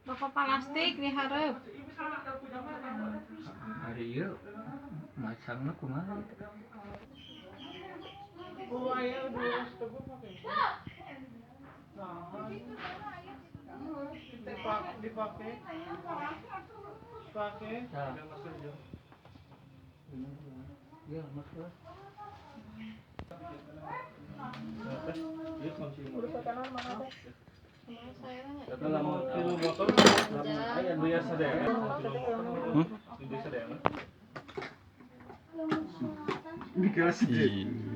Bapak plastik diharap. Hari ieu masangna kumaha ieu? Oh, aya dua teguh pakai. Nah, dipakai. Pakai. Tah. Ya, masuk. Dikira sih.